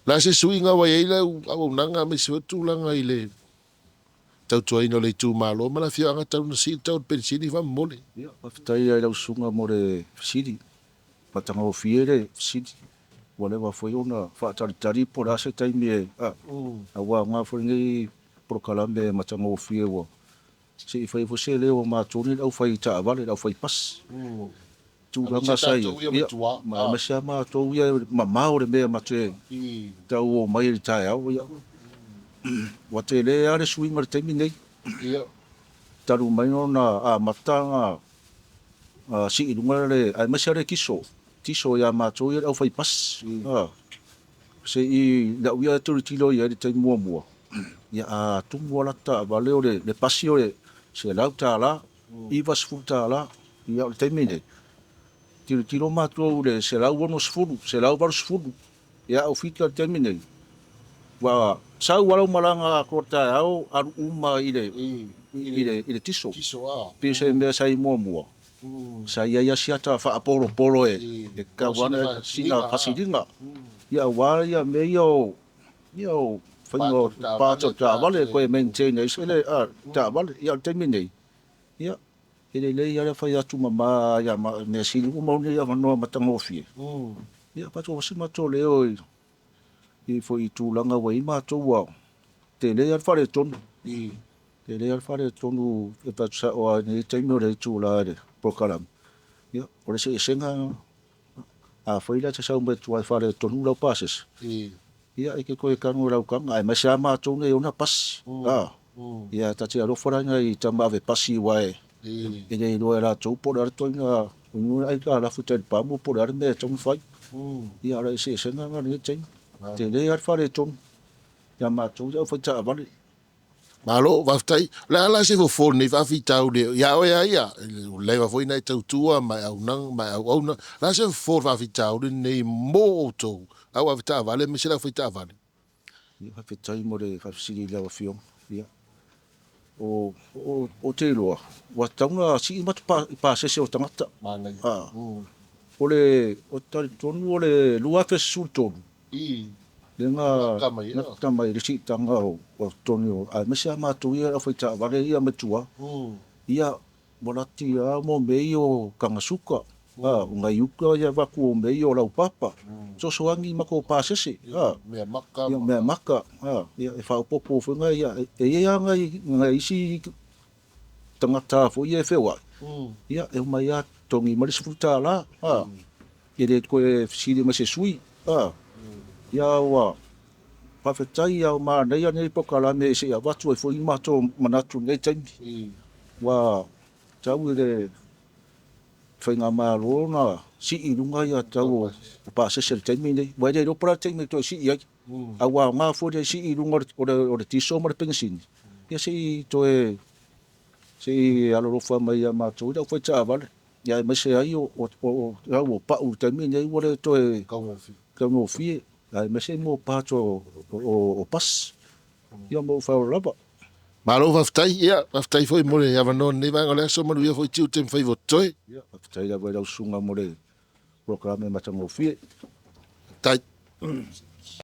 Le a se suiga ua i ai lau auaunaga aemaise foi tulaga i le tautuaina o le itumalo ma le afioaga talu ona sii le tau o le penisini faamolemole? Ia, faafetai lava i lau susuga mo le fesili. Matagofie le fesili. Ua leva foi ona faatalitali po o le a se taimi e aua aoga foi lenei polokalame matagofie ua se i fai foi se leo o matou nei le aufai taavale, le aufai pasi. Tulaga sa i ai, ia, ma aemaise lava matou ia e mamao le mea matou te tau omai ai i le taeao. Ia, ua tele lava le suiga i le taimi lenei, talu mai ona amata ona sii i luga le, aemaise lava le kiso, tiso ia matou ia le aufai pasi. Se i lau ia tilotilo i ai i le taimi muamua, ia a tumu lava lata taavale o le pasi o le $100, $90, ia o le taimi lenei, tilotilo matou i le $160, $180, ia a ua fika i le taimi lenei, ua sau lava lau malaga atoa i le taeao alu uma i le tiso. Pei o se mea sa i ai muamua, sa i ai lava si ata faapolopolo e tatau lava ona sina faasiliga, ia aua ia mea ia o faiga o parts o taavale e toe maintain ai le taavale. Ia o le taimi lenei, ia e lelei lava le fai atu mama ia mea sili ua maua lenei avanoa matagofie, ia avatu se matou leo i foi tulaga ua i ai matou ua tele lava le faaletonu. Tele lava le faaletonu e fai atu sao lava i lenei taimi o le itula i le polokalame, ia o le eseesega lena. Afai la e te sau mai tua e faaletonu lau pasese, ia e te toe tago i lau taga, aemaise lava matou nei e ona pasi. Ia ta te alofa la i nai tama ave pasi aua e le iloa e latou po o le a le ituaiga aitalafu i tai i le pamu po o le a le mea e tatau ona fai. Ia o le eseesega lena i lenei taimi. Tele lava le faaletonu ia matou le aufai taavale. Malo, faafetai. O le a la se fofo o lenei faafitauli ia oe lava ia, ua leva foi ona e tautua ma e auaunaga, ma e auauna. O le a se fofo o le faafitauli lenei mo outou au avetaavale aemaise le aufai taavale? Ia, faafetai mo le faafesili i lau Afioga. Ia, ou te iloa, ua tatau ona sii pasese o tagata. O le, ou te talitonu o le 2013, lea na gata mai ai le siitaga o totogi o, aemaise lava matou ia le aufai taavale ia mai tua. Ia, ua laki lava mo mea ia o taga suka, o nai uta ia avatu o mea ia o laupapa, fesoasoani i matou pasese, ia mea maka, ia e faaopoopo foi nai, e i ai lava nai isi tagata foi ia e feoai, ia e omai lava totogi mai le $10, e le toe fesili mai se sui. Ia ua faafetai lava ua manaia lenei polokalame se i avatu ai foi ni matou manatu i lenei taimi. Ua tau i le faigamalo ona sii i luga ia tau o pasese i le taimi lenei, aua e le iloa po o le a le taimi e toe sii ai. A ua aoga foi le sii i luga o le tiso ma le penisini, ia se i toe se i alolofa mai ia matou le aufai taavale, ia aemaise ai o tau o pau i le taimi lenei ua le toe taugofie, aemaise mo parts o pasi. Ia ma lou faaaloalo lava. Malo faafetai, ia faafetai foi mo le avanoa o lenei vaega o le aso, manuia foi tiute ma faiva o totoe. Ia faafetai lava i lau susuga mo le polokalame matagofie. Faafetai.